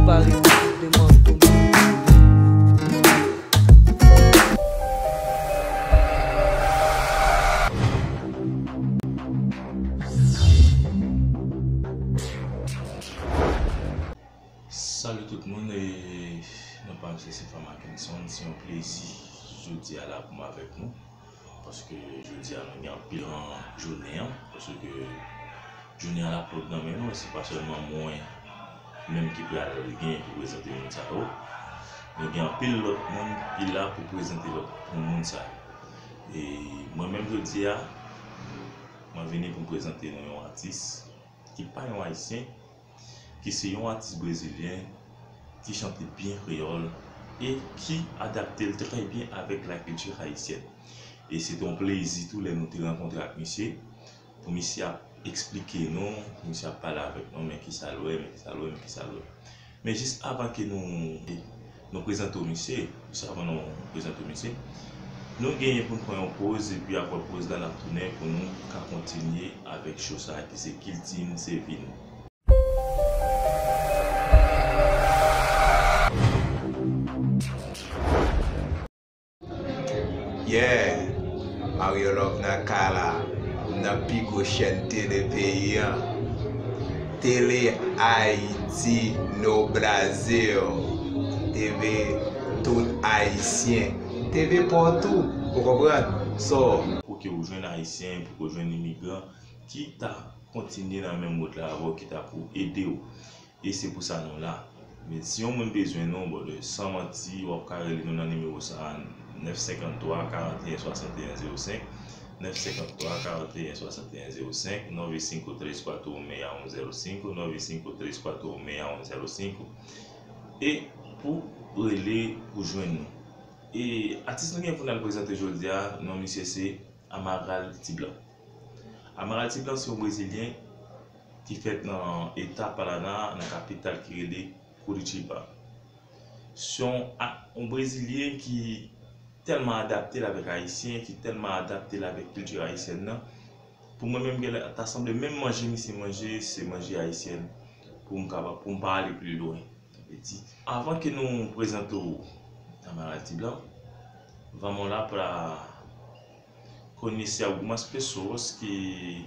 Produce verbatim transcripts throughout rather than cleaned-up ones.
Pare pou demann pou mwen. Salut tout moun, e non pa m se Sefa Mackenson, se yon plezi jodi a la pou m avèk nou, paske jodi a nou gen anpil nan jounen an, paske jounen an l ap lòd nan men nou, se pa sèlman mwen menm ki pral gen pou prezante moun sa yo, nou gen anpil lòt moun ki la pou prezante lòt pou moun sa yo. E mwen menm jodi a, mwen vini pou m prezante nou yon atis ki pa yon ayisyen, ki se yon atis brezilyen ki chante byen kreyòl e ki adapte l trè byen avèk lakilti ayisyèn. E se te yon plezi tou lè nou te rankontre ak misye, pou misye ap eksplike nou, pou misye ap pale avèk nou, men kisa l wè, men kisa l wè, men kisa l wè. Men jis avan ke nou, nou prezante w misye, jis avan nou prezante w misye, nou genyen pou n pran yon poz, epi apre poz la, n ap tounen pou nou ka kontinye avèk show sa a ki se Kilti n se vi n. Yeah, Mario Love nan kay la, nan pi gwo chèn tele peyi an. Tele Haiti no Brasil. T V tout ayisyen. T V pa w tou, ou konprann? So, pou ke w jwenn ayisyen, pou ke w jwenn imigran ki ta kontinye nan menm wout la avè w, ki ta pou ede w. E se pou sa nou la. Men si yon moun bezwen nou, brother, san manti, w ap ka rele nou nan nimewo sa a, nèf senkanntwa, karanteyen, swasanteyen, zewo senk, nèf senkanntwa, karanteyen, swasanteyen, zewo senk, nove cinco três quatro meia um zero cinco, nove cinco três quatro meia um zero cinco. E pou rele, pou jwenn nou. E atis nou gen pou n al prezante jodi a, non misye se Amaral Ti Blan. Amaral Ti Blan se yon brezilyen ki fèt nan eta Paraná, nan kapital ki rele Curitiba. Se yon a-, yon brezilyen ki tèlman adapte l avèk ayisyen, ki tèlman adapte l avèk kilti ayisyèn nan. Pou mwen menm, genlè ta sanble menm manje misye manje, se manje ayisyèn. Pou m kapab, pou m pa ale pli lwen. Sa vle di, avan ke nou prezante w Amaral Ti Blan, vamos lá pra conhecer algumas pessoas que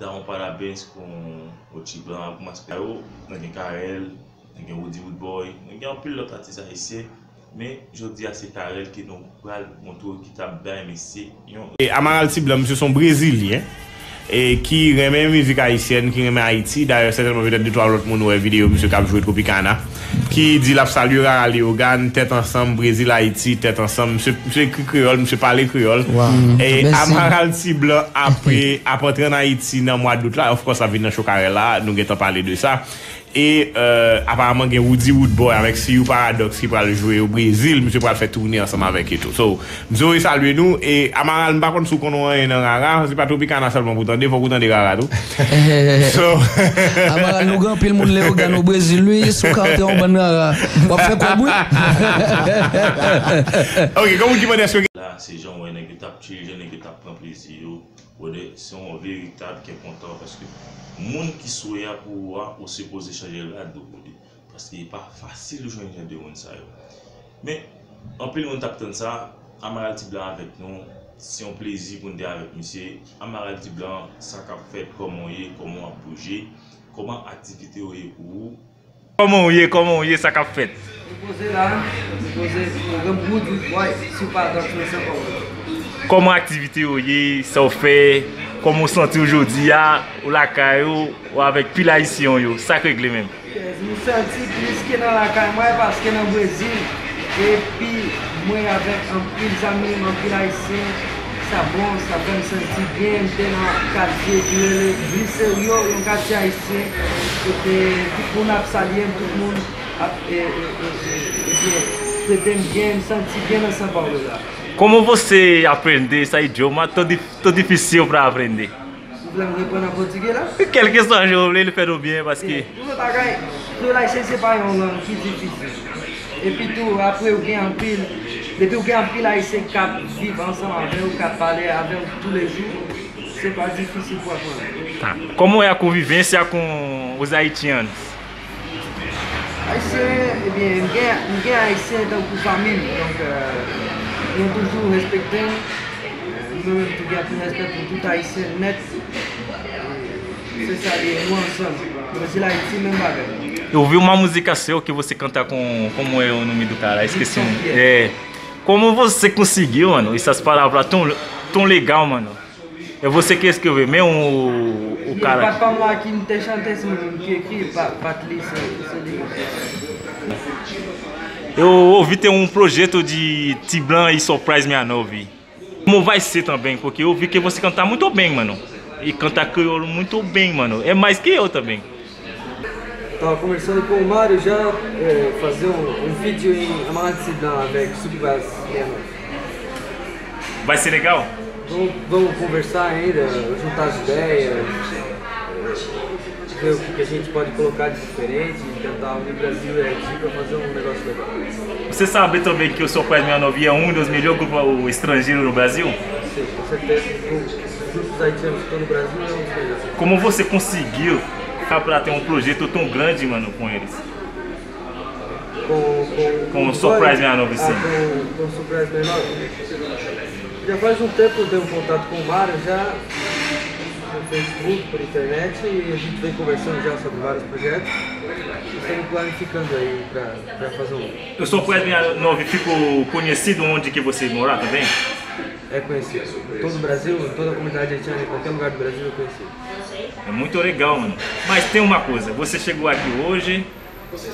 dão parabéns com o Ti Blan, algumas pessoas. Nou gen Carel, nou gen Woody Woodboy, nou gen anpil lòt atis ayisyen, men jodi a se Carel ke nou pral montre w ki t ap bay mesye yon. E Amaral Ti Blan, misye se yon brezilyen, e ki renmen mizik ayisyèn, ki renmen Ayiti. Dayè, sètènman, petèt de twa lòt moun wè videyo misye k ap jwe Tropicana, ki di l ap salye Rara Leogane, Tèt Ansanm, Brezil, Ayiti, Tèt Ansanm. Misye, misye ekri kreyòl, misye pale kreyòl. Wow. E Amaral Ti Blan ap, ap antre ann Ayiti nan mwa dout la. Of course, l ap vin nan show Carel la, nou gentan pale de sa. E, euh, aparaman gen Woody Woodboy avèk Siu Paradox ki pral jwe o Brezil, misye pral fè toune ansanm avèk yo tou. So, misye voye salye nou, e Amaral, m pa konn si w konn anyen nan rara, se pa Tropicana sèlman pou w tande, fòk ou tande rara tou. So, Amaral, nou gen anpil moun Leogane o Brezil, wi, si w ka antre yon bann rara, w ap fè kòb, wi. Ok, kòm ou ki mande, èske la, se jan w wè nèg yo t ap chill, jan nèg yo t ap pran plezi yo. Brother, se yon veritab kè kontan paske moun ki sou a pou ou a, ou sipoze chanje rad ou, brother. Paske e pa fasil jwenn jan de moun sa yo. Men, anpil moun t ap tann sa, Amaral Ti Blan avèk nou. Se yon plezi pou n te avèk misye. Amaral Ti Blan, sa k ap fèt, kòman w ye, kòman w ap bouje, kòman aktivite yo ye pou ou? Kòman w ye? Kòman w ye? Sa k ap fèt? Nou poze la, nou poze pwogram Woody Boy sou Paradox nan Senpòl. Kòman aktivite yo ye? Sa w fè? Kòman w santi w jodi a? Ou lakay ou, ou avèk pil ayisyen w yo? Sa k regle menm? Yes, m santi plis ke nan lakay mwen paske nan Brezil. Epi mwen avèk anpil zanmi m, anpil ayisyen, sa bon, sa fè m santi byen. M te nan katye ki rele Gliserio, yon katye ayisyen, kote tout moun ap salye m, tout moun ap, e, e, e, e, ebyen, trete m byen, m santi byen nan São Paulo la. Como você aprende esse idioma tão, di- tão difícil para aprender? Ou vle m reponn an pòtigè la? Kèlkeswa jan w vle, li fè nou byen, paske... Premye bagay, kreyòl ayisyen se pa yon lang ki difisil. Epi tou, apre ou gen anpil, depi ou gen anpil ayisyen k ap viv ansanm avè w, k ap pale avè w toulejou, se pa difisil pou aprann. Tá. Como é a convivência com os haitianos? Ayisyen, ebyen, m gen, m gen Ayisyen tankou fanmi m. Donk, euh, nou toujou respekte m. Euh, mwen menm tou gen anpil respè pou tout Ayisyen nèt. Se sa li ye, nou ansanm. Brezil, Ayiti, menm bagay. Eu vi uma música sua que você canta com, como é o nome do cara? Esqueci o nome. É, como você conseguiu, mano, essas palavras tão, tão legal, mano? É você que escreveu mesmo, o, o cara? Pat pa m la ki m te chante, se mwen menm ki ekri, pa, pat li, se, se li menm. Eu ouvi tem um projeto de Tiblan e Surprise sessenta e nove. Como vai ser também? Porque eu vi que você canta muito bem, mano. E canta crioulo muito bem, mano. É mais que eu também. Tava conversando com o Mário já, é, fazer um, um feat em Amarante Cidão avec Suki Vaz Leno. Vai ser legal? Vamos, vamos conversar ainda, juntar as ideias, é, ver o que que a gente pode colocar de diferente, tentar unir Brasil e Haiti pra fazer um negócio legal. Você sabe também que o Surprise sessenta e nove é um dos melhores grupos estrangeiros no Brasil? Sim, com certeza. Um dos grupos haitianos que estão no Brasil é um dos melhores. Como você conseguiu ficar pra ter um projeto tão grande, mano, com eles? Com, com, com o Surprise sessenta e nove, ah, sim. Com, com o Surprise sessenta e nove. Já faz um tempo que eu tenho um contato com o Mário, já no Facebook, por internet, e a gente vem conversando já sobre vários projetos. Estamos planificando aí pra, pra fazer um. O Surprise sessenta e nove ficou conhecido onde que você morar também? É conhecido. Em todo o Brasil, em toda a comunidade haitiana, em qualquer lugar do Brasil é conhecido. É muito legal, mano. Mas tem uma coisa, você chegou aqui hoje,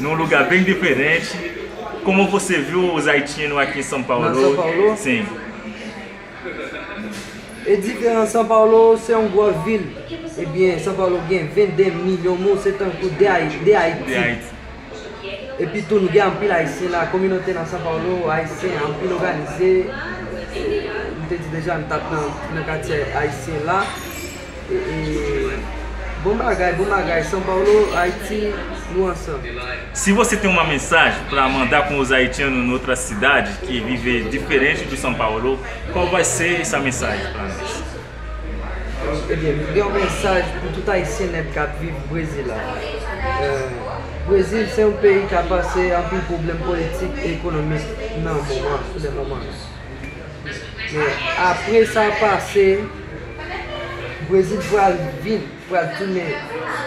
num lugar bem diferente. Como você viu os haitianos aqui em São Paulo? Na São Paulo? Sim. E diferan, São Paulo se yon gwo vil. Ebyen, São Paulo gen vennde milyon moun, se tankou de Haiti. De Haiti. Epi tou, nou gen anpil Ayisyen la. Kominote nan São Paulo, Ayisyen anpil òganize. M te di deja, m t ap nan, nan katye Ayisyen la. E, e, bon bagay, bon bagay. São Paulo, Haiti, nou ansanm. Se você tem uma mensagem para mandar com os haitianos noutra cidade que vive diferente do São Paulo, qual vai ser essa mensagem para nós? Ebyen, m gen yon mesaj pou tout Ayisyen nèt k ap viv Brezil la. Eh, Brezil se yon peyi k ap pase anpil pwoblèm politik e ekonomik nan moman, sou le moman. Men apre sa pase, Brezil pral vin, pral tounen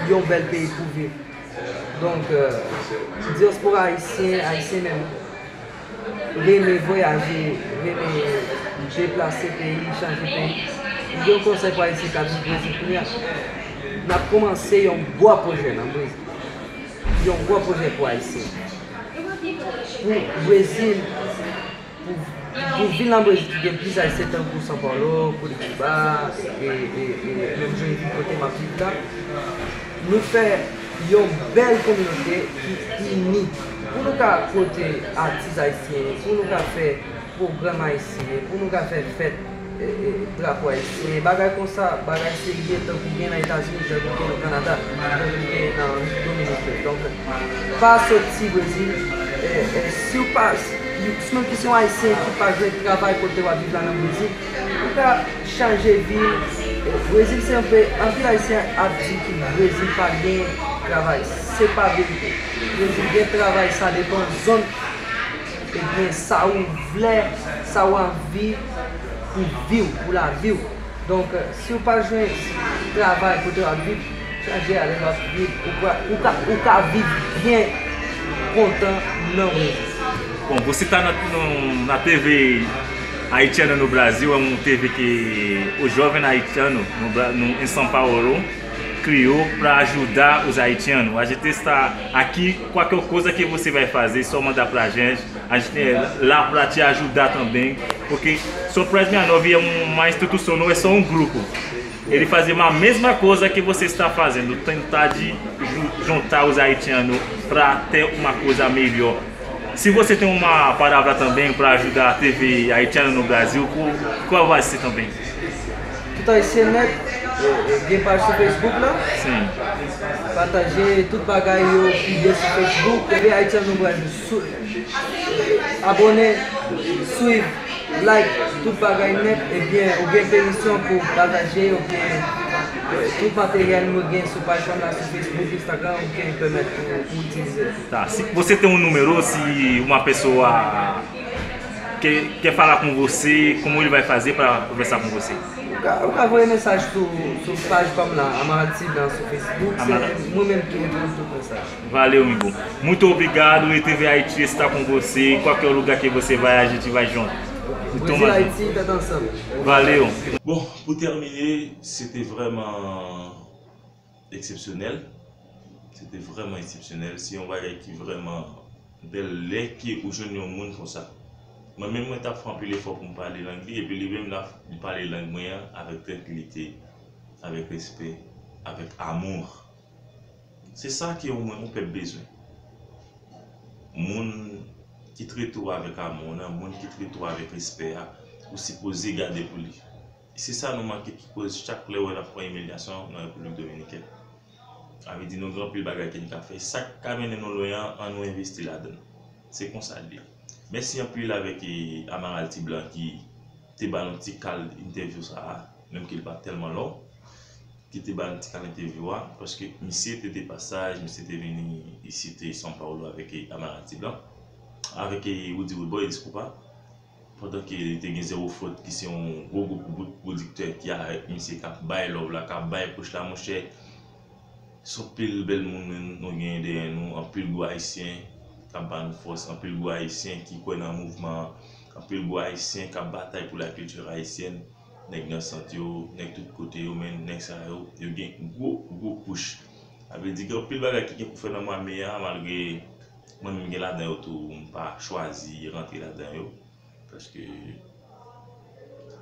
yon bèl peyi pou viv. Donk, eh, dyaspora ayisyen, ayisyen menm, renmen vwayaje, renmen deplase peyi, chanje peyi. M gen yon konsèy pou Ayisyen k ap viv Brezil kounye a. N ap kòmanse yon gwo pwojè nan Brezil. Yon gwo pwojè pou Ayisyen. Pou Brezil, pou, pou vil nan Brezil ki gen plis Ayisyen tankou São Paulo, Curitiba, e, e, e menm jan vil kote m ap viv la. Nou fè yon bèl kominote ki ini. Pou nou ka pote atis ayisyen, pou nou ka fè pwogram ayisyen, pou nou ka fè fèt, e, e, drapo ayisyen, bagay konsa, bagay serye, tankou gen nan Etazini, tankou gen nan Kanada, tankou gen nan Dominik. Donk, pa soti Brezil, e, e, si w pa, si w menm ki se yon ayisyen ki pa jwenn travay kote w ap viv la nan Brezil, ou ka chanje vil. E, Brezil se yon peyi, anpil ayisyen ap di ki Brezil pa gen travay. Se pa verite. Brezil gen travay, sa depan zòn, ebyen, sa ou vle, sa ou anvi pou vi w, pou lavi w. Donk, si w pa jwenn travay kote w ap viv, chanje ale lòt vil, ou ka, ou ka, ou ka viv byen, kontan nan Brezil. Bom, você está na, no, na T V Haitiano no Brasil, é um T V que o jovem haitiano no, Bra- no, em São Paulo criou para ajudar os haitianos. A gente está aqui, qualquer coisa que você vai fazer, só mandar pra gente. A gente é lá pra te ajudar também, porque Surprise sessenta e nove é um, uma instituição, não é só um grupo. Ele fazia a mesma coisa que você está fazendo, tentar de ju- juntar os haitianos para ter uma coisa melhor. Se você tem uma palavra também para ajudar a T V haitiana no Brasil, qual, qual vai ser também? Tout ayisyen nèt, e, e, gen paj sou Facebook la. Sim. Pataje tout bagay yo pibliye sou Facebook. T V Haitiano no Brasil. Sou, abòne, swiv, like, tout bagay nèt. Ebyen, ou gen pemisyon pou pataje, ou gen Tout materyèl mwen gen sou paj pa m la, sou Facebook, Instagram, ou gen pèmèt pou, pou itilize. Tá, se você tem um número, se uma pessoa quer, quer falar com você, como ele vai fazer para conversar com você? Ou ka, ou ka voye mesaj sou, sou paj pa m la, Amaral Tiblan sou Facebook, se mwen menm ki reponn tout mesaj. Valeu, amigo. Muito obrigado, E T V Haiti está com você. Qualquer lugar que você vai, a gente vai junto. Brezil, Ayiti, tèt ansanm. Valeu. Bon, pou tèmine, se te vrèman eksepsyonèl. Se te vrèman eksepsyonèl. Se yon bagay ki vrèman bèl lè ke ou jwenn yon moun konsa. Mwen menm, mwen t ap fè anpil efò pou m pale lang li, epi li menm l ap pale lang mwen an avèk trankilite, avèk respè, avèk amour. Se sa ke yon, yon pèp bezwen. Moun ki trete w avèk amour nan, moun ki trete w avèk respè a, ou sipoze gade pou li. Se sa nou manke ki koz chak lè w wè n ap pran imilyasyon nan Repiblik Dominikèn. Sa vle di nou gen anpil bagay ke n ka fè. Sa k ka mennen nou lwen an, ann nou envesti ladan l. Se konsa l ye. Mèsi anpil avèk e, Amaral Tiblan ki te ba nou ti kal entèvyou sa a, menm ke l pa t tèlman long, ki te ba nou ti kal entèvyou a, paske misye te de pasaj, misye te vini isit e São Paulo avèk e, Amaral Tiblan, avèk e, Roody Roodboy, diskou pa. Pandan ke li te gen Zero Faute ki se yon gwo gwo bout pwodiktè ki avèk misye k ap bay love la, k ap bay push la, monchè. Se anpil bèl moun nou genyen dèyè nou, anpil gwo ayisyen k ap ba nou fòs, anpil gwo ayisyen ki kwè nan mouvman an, anpil gwo ayisyen k ap batay pou lakilti ayisyèn, nèg nan sant yo, nèg tout kote yo, men nèg sa yo, yo gen gwo gwo push. Sa vle di gen anpil bagay ki gen pou fè nan mwa me a, malgre mwen menm gen ladan yo tou, m pa chwazi rantre ladan yo. Paske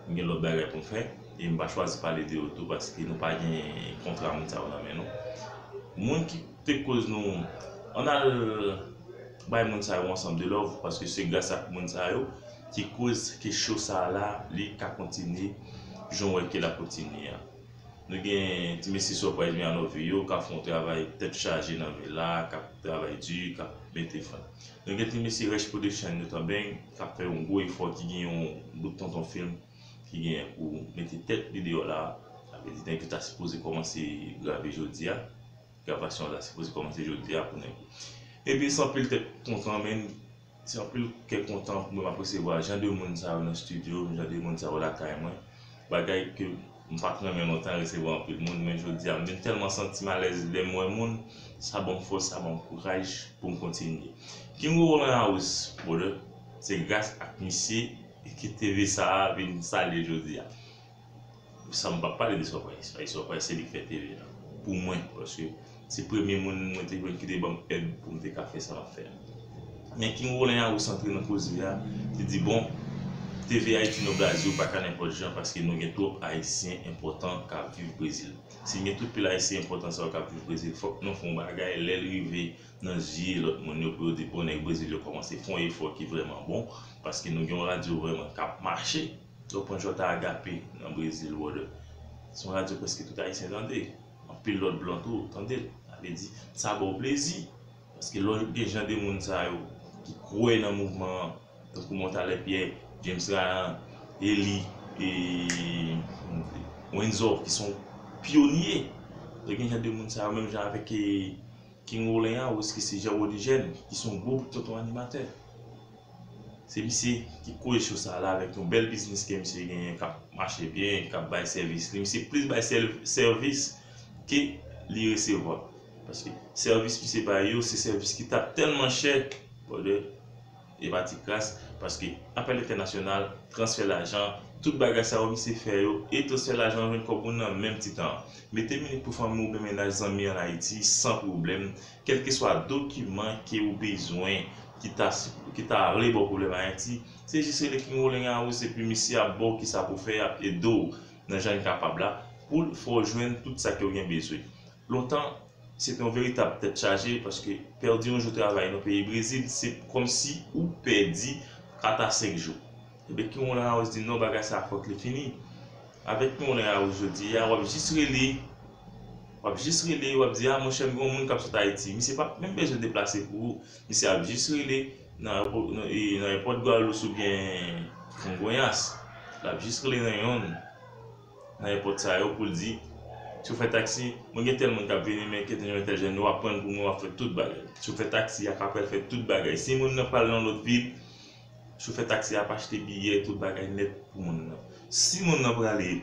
m gen lòt bagay pou m fè. E m pa chwazi pale de yo tou paske nou pa gen kontra moun sa yo nan men nou. Moun ki te koz nou, ann al bay moun sa yo ansanm de love, paske se gras ak moun sa yo ki koz ke show sa la, li ka kontinye jan w wè ke l ap kontinye a. Nou gen ti mesye Surprise Miano Vio k ap fè yon travay tèt chaje nan vil la, k ap travay di, k ap mete fon. Nou gen ti mesye Rèch Production yo tanben k ap fè yon gwo efò, ki gen yon bout tonton fim ki genyen pou mete tèt li deyò la. Sa vle di nèg yo ta sipoze kòmanse grave jodi a. Gravasyon an ta sipoze kòmanse jodi a pou nèg yo. Epi se anpil tèt kontan, men se anpil kè kontan pou mwen m ap resevwa jan de moun sa yo nan estidyo, jan de moun sa yo lakay mwen. Bagay ke m pa t renmen lontan resevwa anpil moun, men jodi a m vin tèlman santi m alèz lè m wè moun, sa ban m fòs, sa ban m kouraj pou m kontinye. King Roland House, brother, se gras ak misye ke T V sa a vin salye jodi a. Sa m p ap pale de Surprise, paske Surprise se li k fè T V a pou mwen, paske se premye moun mwen te jwenn ki te ban m èd pou m te ka fè sa m ap fè a. Men King Roland House antre nan koze a, li di, bon, T V Haiti no Brasil pa ka nenpòt jan paske nou gen twòp Ayisyen enpòtan k ap viv Brezil. Si gen tout pil Ayisyen enpòtan sa yo k ap viv Brezil, fòk nou fè yon bagay lè l rive nan zye lòt moun yo pou yo di, bon, nèg Brezil yo kòmanse fè yon efò ki vrèman bon, paske nou gen yon radyo vrèman k ap mache. Lè w pran J Agape nan Brezil, brother, se yon radyo prèske tout Ayisyen tande. Anpil lòt blan tou tande l. Sa vle di, sa ba w plezi. Paske lè w gen jan de moun sa yo ki kwè nan mouvman an, tankou Montalè Pyè, James Rayan, Eli, e, Wenzor, ki se yon pyonye. Lè w gen jan de moun sa yo, menm jan avèk e, King Roland House ki se Jean Rodijèn, ki se yon gwo bout tonton animatè. Se misye ki koze show sa la avèk yon bèl biznis ke misye genyen k ap mache byen, k ap bay sèvis li. Misye plis bay sèl- sèvis ke li resevwa. Paske sèvis misye bay yo, se sèvis ki t ap tèlman chè, brother, e pa ti kras, paske apèl entènasyonal, transfè lajan, tout bagay sa yo misye fè yo, e transfè lajan an jwenn kòb ou nan menm ti tan an. Mete minit pou fanmi w oubyen mennaj, zanmi ann Ayiti san pwoblèm, kèlkeswa dokiman ke ou bezwen ki ta, ki ta vle ba w pwoblèm Ayiti, se jis rele King Roland House epi misye ap ba w kisa pou w fè, ap ede w nan jan l kapab la, pou l fè w jwenn tout sa ke w gen bezwen. Lontan, se te yon veritab tèt chaje, paske pèdi yon jou travay nan peyi Brezil, se kòmsi ou pèdi kat a senk jou. Ebyen, King Roland House di, non, bagay sa a fòk li fini. Avèk King Roland House jodi a, w ap jis rele, w ap jis rele, w ap di, a, monchè, m gen yon moun k ap sot Ayiti. Misye p ap menm bezwen deplase pou ou. Misye ap jis rele nan, nan, e, nan èpòt Gwadloup oubyen Fon Goyas. L ap jis rele nan yonn nan èpòt sa yo pou l di, Chofè taksi, mwen gen tèl moun k ap vini, men kite yon entèl jèn, yo aprann pou mwen, w ap fè tout bagay. Chofè taksi a ka pral fè tout bagay. Si moun nan pral nan lòt vil, chofè taksi a ap achte biyè, tout bagay nèt pou moun nan. Si moun nan prale,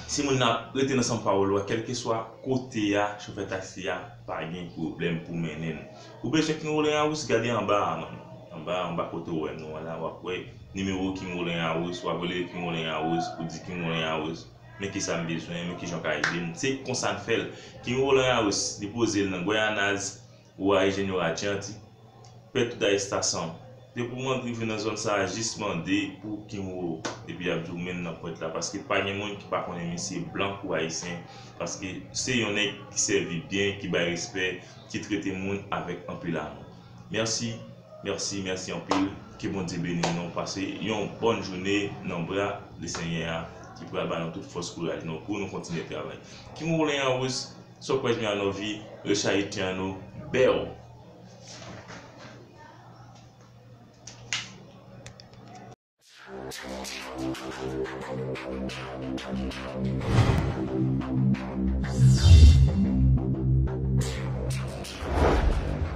si moun nan ap rete nan São Paulo a, kèlkeswa kote a, chofè taksi a pa gen pwoblèm pou mennen n. Ou bezwen King Roland House, gade anba a, man. Anba, anba kote w wè nou an la, w ap wè nimewo King Roland House, w ap rele King Roland House, ou di King Roland House, men kisa m bezwen, men kijan w ka ede m. Se konsa n fè l. King Roland House, li poze l nan Guaianazes, Rua Eugenio Radiante, pè tout da estação. Depi w rive nan zòn sa a, jis mande pou King Roland. Epi y ap di w men nan pwent la, paske pa gen moun ki pa konnen misye, blan kou ayisyen, paske se yon nèg ki sèvi byen, ki bay respè, ki trete moun avèk anpil amou. Mèsi, mèsi, mèsi anpil. Ke Bondye beni nou. Pase yon bòn jounen nan bra Lesenyè a ki pral ba nou tout fòs, kouraj nou pou nou kontinye travay. King Roland House, Sopwèj Mianovi, Recha Itiano, Bèw.